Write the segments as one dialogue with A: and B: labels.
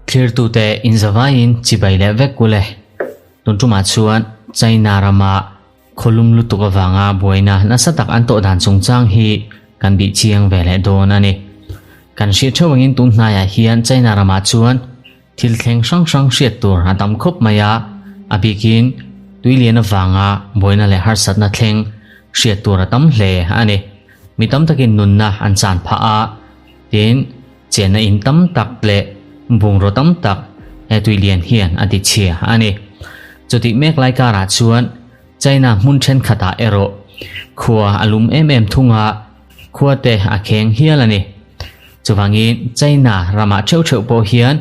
A: Thlirtute inzavaiin chibai leh vek ule. Tun tumah chuan China rama khawlum lutuk avanga buaina nasa tak an tawh dan chungchang hi kan bih chiang ve leh dawn a ni. Kan hriat theuh angin tun hnaiah hian China ramah chuan Thil thleng hrang hrang hriat tur a tam khawp mai a, a bikin tui lian avanga buaina leh harsatna thleng hriat tur a tam hle a ni. Mi tam takin nunna an chan phah a, tin chenna in tam tak leh bungraw tam tak he tui lian hian a ti chhia a ni. Chutih mek lai karah chuan China hmun thenkhatah erawh khua a lum em em thung a, khua te a kheng hial a ni. Chuvangin China ramah theuh theuh pawh hian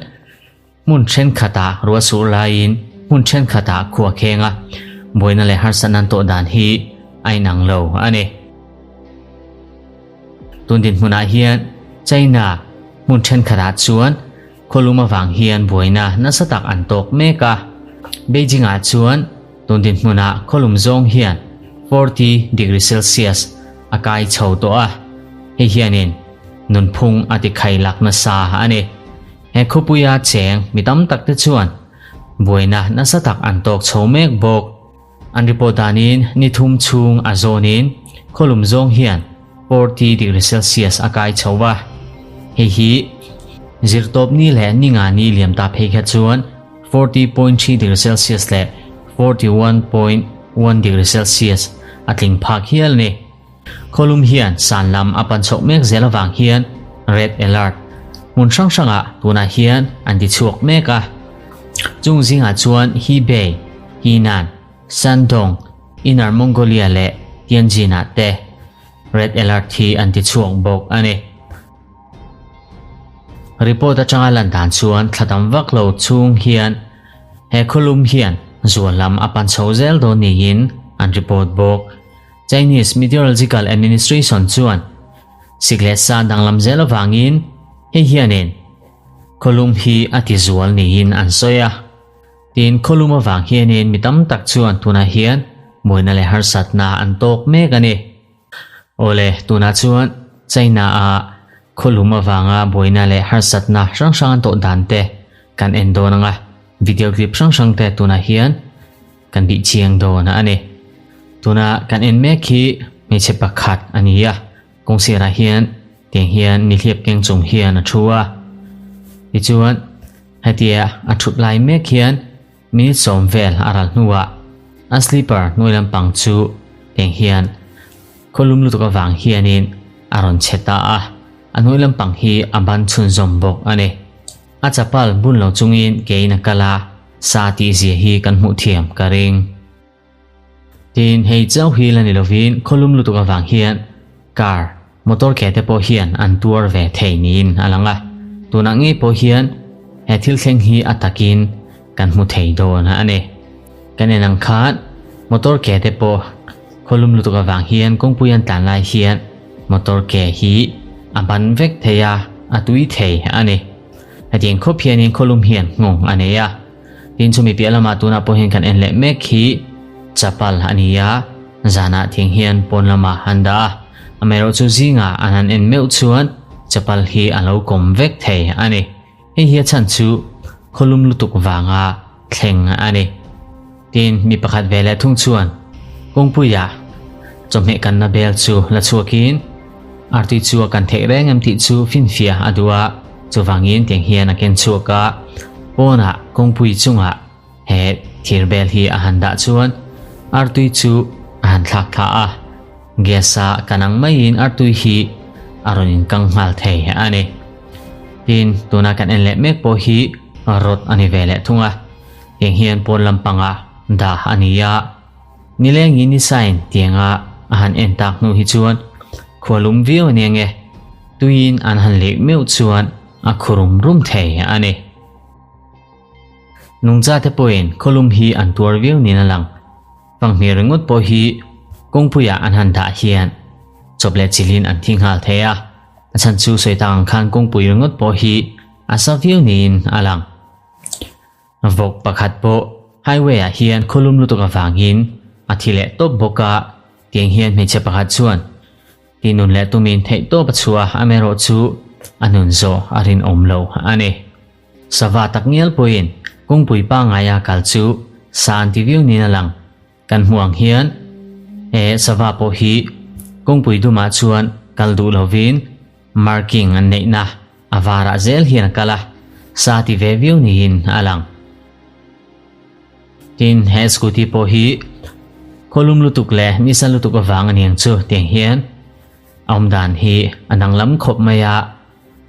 A: hmun thenkhatah ruah sur laiin hmun thenkhatah khua kheng a, buaina leh harsatna an tawh dan hi a inang lo a ni. Tun dinhmunah hian China hmun thenkhatah chuan khawlum avang hian buaina nasa tak an tawk mek a. Beijing-ah chuan tun dinhmunah khawlum zawng hian 40 degree Celsius a kai chho tawh a, hei hianin nunphung a ti khai lak nasa a ni. He khawpuia cheng mi tam tak te chuan buaina nasa tak an tawk chho mek bawk. An report danin ni thum chhung a zawnin khawlum zawng hian 40 degree Celsius a kai chho va, hei hi zirtawp ni leh ni nga ni liam ta phei kha chuan 40.3 degree Celsius leh 41.1 degree Celsius a tling phak hial a ni. Khawlum hian san lam a pan chhoh mek zel avang hian red alert hmun hrang hrangah tunah hian an ti chhuak mek a. Chung zingah chuan Hebei, Henan, Shandong, Inner Mongolia leh Tianjin-ah te red alert hi an ti chhuak bawk a ni. Report atanga lan dan chuan thla tam vak lo chhung hian he khawlum hian zual lam a pan chho zel dawn niin an report bawk. Chinese Meteorological Administration chuan sik leh sa danglam zel avangin hei hianin khawlum hi a ti zual niin an sawi a. Tin, khawlum avang hianin mi tam tak chuan tunah hian buaina leh harsatna an tawk mek a ni. Awle, tunah chuan China-a khawlum avanga buaina leh harsatna hrang hrang an tawh dan te kan en dawn ang a, video clip hrang hrang te tunah hian kan bih chiang dawn a ni. Tuna kan en mek hi hmeichhe pakhat a ni a, kawngsirah hian tiang hian nihliap keng chung hian a thu a. Tichuan, hetia a thut lai mek hian Minute sawm vel a ral hnuah a slipper hnuai lampang chu eng hian khawlum lutuk avang hianin a rawn che ta a, a hnuai lampang hi a ban chhunzawm bawk a ni. A chapal bun lo chungin kein a kal a, sa tih zia hi kan hmuh thiam ka ring. Tin, hei chauh hi la ni lovin khawlum lutuk avang hian car, motor ke te pawh hian an tuar ve thei niin a lang a, tunah ngei pawh hian he thil thleng hi a takin kan hmu thei dawn a ni. Kan en ang khan motor ke te pawh khawlum lutuk avang hian kawngpui an tlan lai hian motor ke hi a ban vek thei a, a tui thei a ni. Hetiang khawp hianin khawlum hian nghawng a nei a. Tin chumi piah lamah tunah pawh hian kan en leh mek hi chapal a ni a, zanah thing hian pawn lamah an dah a, amaherawhchu zingah an han en meuh chuan chapal hi a lo kawm vek thei a ni. Hei hi a chhan chu khawlum lutuk vanga thleng a ni. Tin mi pakhat ve leh thung chuan kawngpuiah chawhmeh kanna bel chu la chhuakin artui chu a kan theih reng em tih chu finfiah a duh a, chuvangin tiang hian a ken chhuak a, pawnah kawngpui chungah he thir bel hi a han dah chuan artui chu a han thlak thla a, gas a kan ang maiin artui hi a rawn inkang nghal thei a ni. Tin, tuna kan en leh mek pawh hi rod a ni ve leh thung a, tiang hian pawn lampanga dah a ni a. Nilengin ni sign tianga a han en tak hnu hi chuan khualum viau a nia nge, tuiin an han leh meuh chuan a khurum rum thei a ni. Nungcha te pawhin khawlum hi an tuar viau niin a lang. Fanghmir ringawt pawh hi kawngpuiah an han dah hian chawp leh chilhin an thi nghal thei a, a chhan chu sawi tak ang khan kawngpui ringawt pawh hi a sa viau niin a lang. Vawk pakhat pawh highway ah hian khawlum lutuk avangin a thi leh tawp bawk a, tiang hian hmeichhe pakhat chuan tinun leh tumin theihtawp a chhuah a, amaherawh chu. a nun zawh a rinawm lo a ni. Sava takngial pawhin kawngpui pangaia kal chu sa an ti viau niin a lang. Kan hmuh ang hian he sava pawh hi kawngpui dumah chuan kal duh lovin marking an neihna a varah zel hian a kal a, sa ti ve viau niin a lang. Tin, he scooty pawh hi khawlum lutuk leh nisa lutuk avang a niang chu tiang hian a awm dan hi a danglam khawp mai a,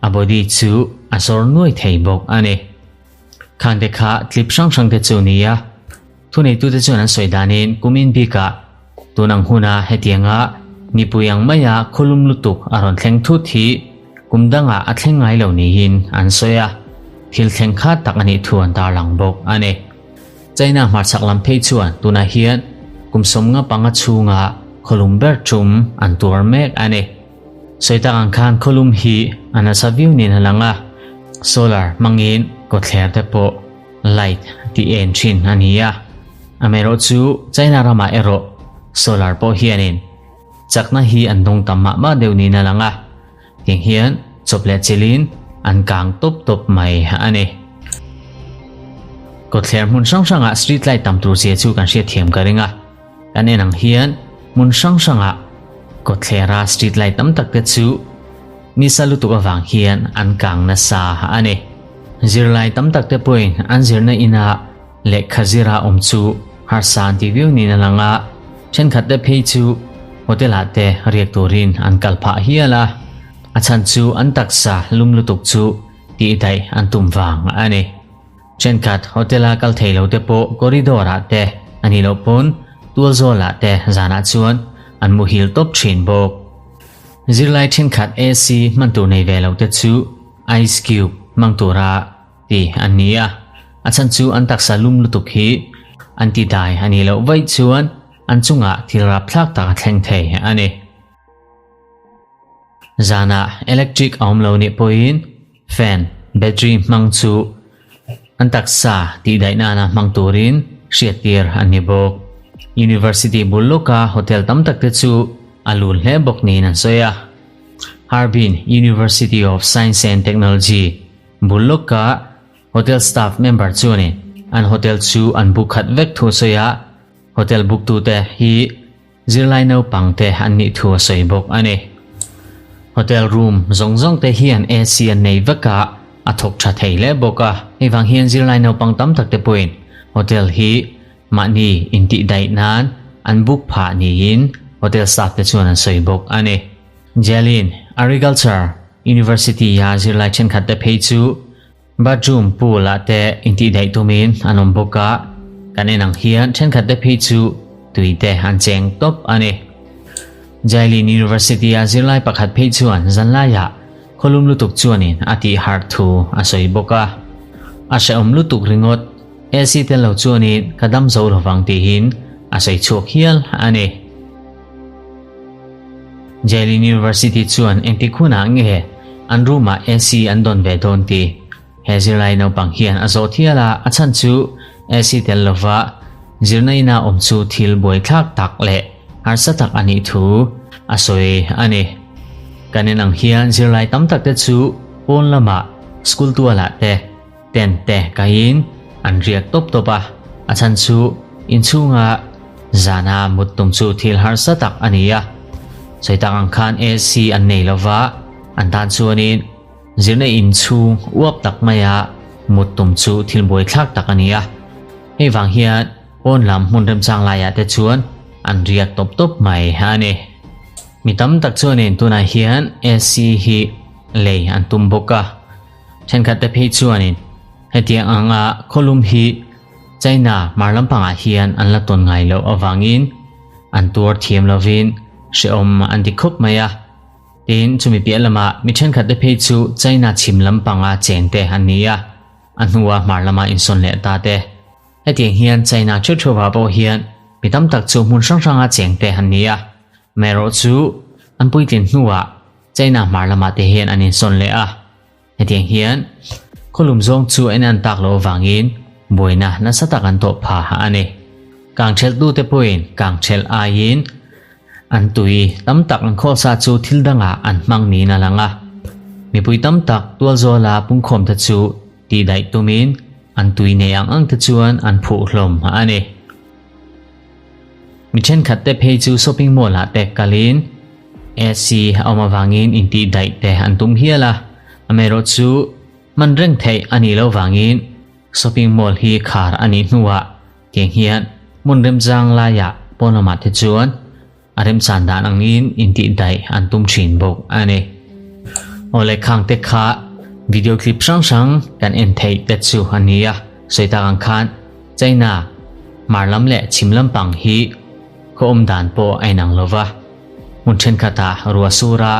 A: a body chu a sawr nuai thei bawk a ni. Khangte kha tlip hrang hrang te chu ni a, thuneitute chuan an sawi danin kumin bikah tun ang huna hetianga mipui ang maia khawlum lutuk a rawn thleng thut hi kum dangah a thleng ngai lo niin an sawi a, thil thleng khat tak a nih thu an tarlang bawk a ni. China hmarchhak lam phei chuan tunah hian kum 55 chhunga khawlum ber tum an tuar mek a ni. Sawi tak ang khan khawlum hi a nasa viau niin a lang a, solar hmangin kawtthler te pawh light tih en thin a ni a. Amaherawh chu China ramah erawh solar pawh hianin chakna hi an dawng tam mah mah deuh niin a lang a, tiang hian chawp leh chilhin an kang tawp tawp mai a ni. Kawtthler hmun hrang hrangah street light tam tur zia chu kan hriatthiam ka ring a. Kan en ang hian hmun hrang hrangah kawtthlera street light tam tak te chu nisa lutuk avang hian an kang nasa a ni. Zirlai tam tak te pawhin an zirna ina lehkha zira awm chu harsa an ti viau niin a lang a, thenkhat te phei chu hotel ah te riak turin an kal phah hial a, a chhan chu an taksa lum lutuk chu tih daih an tum vang a ni. Thenkhat hotel-a kal thei lo te pawh corridor-ah te a nih loh pawn tualzawl-ah te zanah chuan an muhil tawp thin bawk. Zirlai thenkhat AC hman tur nei ve lo te chu ice cube hmang tura ti an ni a, a chhan chu an taksa lum lutuk hi an ti dai a nih loh vaih chuan an chungah thil rapthlak tak a thleng thei a ni. Zanah electric a awm lo nih pawhin fan battery hmang chu an taksa tihdaih nana hmang turin hriattir an ni bawk. University bul lawka hotel tam tak te chu a lun hle bawk niin an sawi a. Harbin University of Science and Technology bul lawka hotel staff member chuanin an hotel chu an book khat vek thu a sawi a, hotel book tute hi Zirlai naupang te an nih thu a sawi bawk a ni. Hotel room zawng zawng te hian AC an nei vek a, a thawk tha thei hle bawk a. Hei vang hian zirlai naupang tam tak te pawhin hotel hi mahni intih daih nan an book phah niin hotel staff te chuan an sawi bawk a ni. Jalin Agriculture University-a zirlai thenkhat te phei chu Bathroom pool ah te intih daih tumin an awm bawk a, kan en ang hian thenkhat te phei chu tui te an cheng tawp a ni. Jailin University a zirlai pakhat phei chuan zanlaiah khawlum lutuk chuanin a tih harh thu a sawi bawk a. A hrehawm lutuk ringawt, AC tel lo chuanin ka dam zo lovang tihin a sawi chhuak hial a ni. Jail University chuan engtik hunah nge an room ah AC an dawn ve dawn tih he zirlai naupang hian a zawh thial a, a chhan chu AC tel lova zirna ina awm chu thil buaithlak tak leh harsa tak a nih thu a sawi a ni. Kan en ang hian zirlai tam tak te chu pawn lamah school tualah te Tent te kaiin an riak tawp tawp a, a chhan chu inchhunga zana mut tum chu thil harsa tak a ni a. Sawi tak ang khan AC an nei lova, an tan chuanin zirna inchhung uap tak maia mut tum chu thil buaithlak tak a ni a. Hei vang hian pawn lam hmun remchang laiah te chuan an riak tawp tawp mai a ni. Mi tam tak chuanin tunah hian AC hi lei an tum bawk a. Thenkhat te phei chuanin hetiang anga khawlum hi China hmar lampangah hian an la tawn ngai loh avangin an tuar thiam lovin hrehawm an ti khawp mai a. Tin, chumi piah lamah mi thenkhat te phei chu China chhim lampanga cheng te an ni a, a hnua hmar lama insawn leh ta te. Hetiang hian China theuh theuhah pawh hian mi tam tak chu hmun hrang hranga cheng te an ni a, amaherawh chu an puitlin hnuah China hmar lamah te hian an insawn leh a, hetiang hian khawlum zawng chu en an tak loh avangin buaina nasa tak an tawh pha a ni. Kangthelh tute pawhin kangthelh aiin an tui tam tak an khawlsa chu thil dangah an hmang niin a lang a. Mipui tam tak tualzawla pungkhawmte chu tihdaih tumin an tui nei ang ang te chuan an phuh hlawm a ni. Mi thenkhat te phei chu shopping mall ah te kalin AC a awm avangin intihdaih te an tum hial a, amaherawhchu hman reng theih a nih loh vangin shopping mall hi khar a nih hnuah tiang hian hmun remchang laiah pawn lamah te chuan A remchan dan angin intihdaih an tum thin bawk a ni. Awle khangte kha video clip hrang hrang kan en theih te chu a ni a, sawi tak ang khan China hmar lam leh chhim lampang hi khaw awm dan pawh a inang lo va, hmun thenkhatah ruah sur a,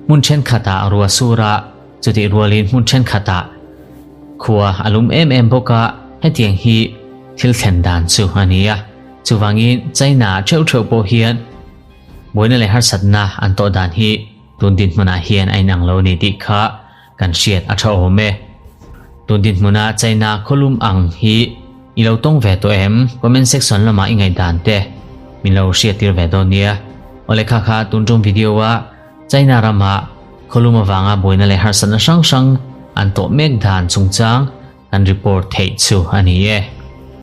A: hmun thenkhatah ruah sur a, chutih rualin hmun thenkhatah khua a lum em em bawk a, hetiang hi thil thlen dan chu a ni a. Chuvangin China theuh theuh pawh hian buaina leh harsatna an tawh dan hi tun dinhmunah hian a inang lo ni tih kha kan hriat a tha awm e. Tun dinhmuna China khawlum ang hi i lo tawng ve tawh em? Comment section lamah i ngaihdan te min lo hriattir ve dawn nia. Awle kha kha tun tum video a China rama khawlum avanga buaina leh harsatna hrang hrang an tawh mek dan chungchang kan report theih chu a ni e.